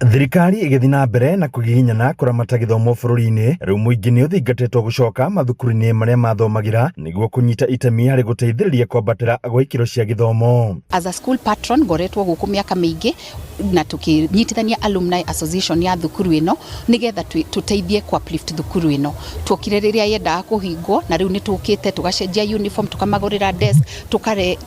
Thirikari ĩgĩthiĩ na mbere na kũgiginyana kũramata gĩthomo bũrũri-inĩ, rĩu mũingĩ nĩ ũthingatĩtwo gũcoka mathukuru-inĩ marĩa mathomagĩra nĩguo kũnyita itemi harĩ gũteithĩrĩria kwambatĩra gwa ikĩro cia gĩthomo. As a school patron ngoretwo gũkũ mĩaka mĩingĩ na tũkĩnyitithania alumni association ya thukuru ĩno nĩgetha tũteithie ku uplift thukuru ĩno. Tuokire rĩrĩa yendaga kũhingwo na rĩu nĩ tũkĩte tũgacenjia uniform, tũkamagũrĩra desk,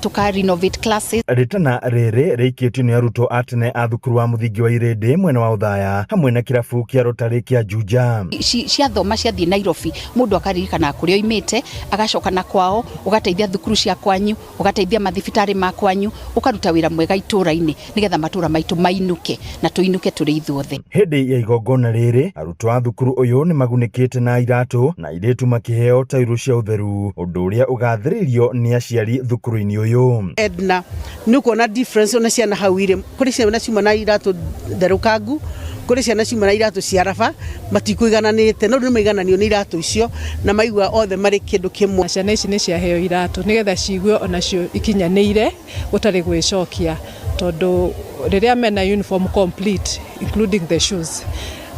tũka renovate classes. Rĩtana rĩrĩ rĩikĩtio nĩ arutwo a tene a thukuru wa mũthingi wa Irĩndĩ mwena wa Othaya hamwe na kĩrabu kĩa Rotary kĩa Juja. Ciathoma ciathiĩ Nairobi mũndũ akaririkanaga kũrĩa oimĩte agacoka na kwao, ũgateithia thukuru cia kwanyu, ũgateithia mathibitarĩ ma kwanyu, ũkaruta wĩra mwega itũra-inĩ nĩgetha matũra maitũ mainũke na tũinũke tũrĩ ithuothe. Hĩndĩ ya igongona rĩrĩ, arutwo a thukuru ũyũ nĩ magunĩkĩte na iratũ na airĩtu makĩheo taurũ cia ũtheru, ũndũ ũrĩa ũgathĩrĩirio nĩ aciari thukuru-inĩ ũyũ. Edna, nĩ ũkuona difference ona ciana hau irĩ, kũrĩ ciana ciuma na iratũ therũkangu, kũrĩ ciana ciuma na iratũ cia raba, matikũigananĩte, no rĩu nĩ maigananio nĩ iratũ icio na maigua othe marĩ kĩndũ kĩmwe. Ciana ici nĩ ciaheo iratũ nĩgetha ciigue onacio ikinyanĩire gũtarĩ gwĩcokia, tondũ rĩrĩa mena uniform complete including the shoes,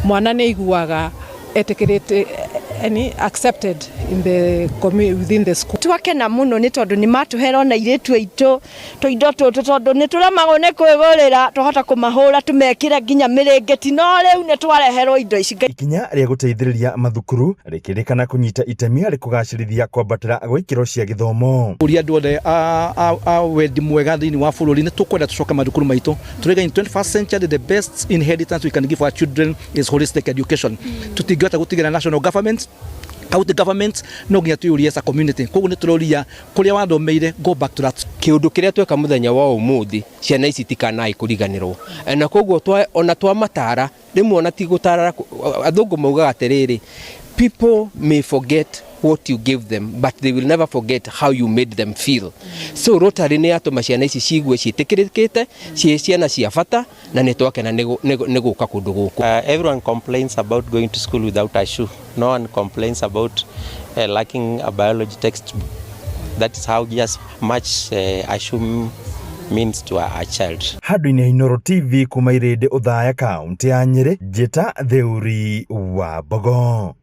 mwana nĩ aiguaga etĩkĩrĩte, yani accepted in the within the school. Twakena mũno nĩ tondũ nĩ matũhera ona airĩtu aitũ tũindo tũtũ tondũ nĩ tũremagwo nĩ kwĩgũrĩra, twahota kũmahũra tũmekĩre nginya mĩrĩngĩti, no rĩu nĩ twareherwo indo ici. Ikinya rĩa gũteithĩrĩria mathukuru rĩkĩrĩkana kũnyita itemi harĩ kũgacĩrithia kwambatĩra gwa ikĩro cia gĩthomo. Ũria andũ othe a wendi mwega thĩinĩ wa bũrũri nĩ tũkwenda tũcoke mathukuru maitũ. Tũraiga in 21st century the best inheritance we can give our children is holistic education. Tũtingĩhota gũtigĩra national government, county government, no nginya twĩyũrie as a community. Koguo nĩ tũroria kũrĩa wathomeire, go back to that. Kĩũndũ kĩrĩa tweka mũthenya wa ũmũthĩ, ciana ici itikanae kũriganĩrwo. Na koguo ona twamatara, rĩmwe ona ti gũtara, athũngũ maugaga atĩrĩrĩ, people may forget what you give them, but they will never forget how you made them feel. So Rotary nĩ yatũma ciana ici ciigue ciĩtĩkĩrĩkĩte, ciĩ ciana cia bata, na nĩ twakena nĩ gũka kũndũ gũkũ. Everyone complains about going to school without a shoe. No one complains about lacking a biology textbook. That is how just much a shoe means to a child. Handũ-inĩ ha Inooro TV kuma Irĩndĩ Othaya, kaũntĩ ya Nyĩrĩ, Njĩta Theuri wa Mbogo.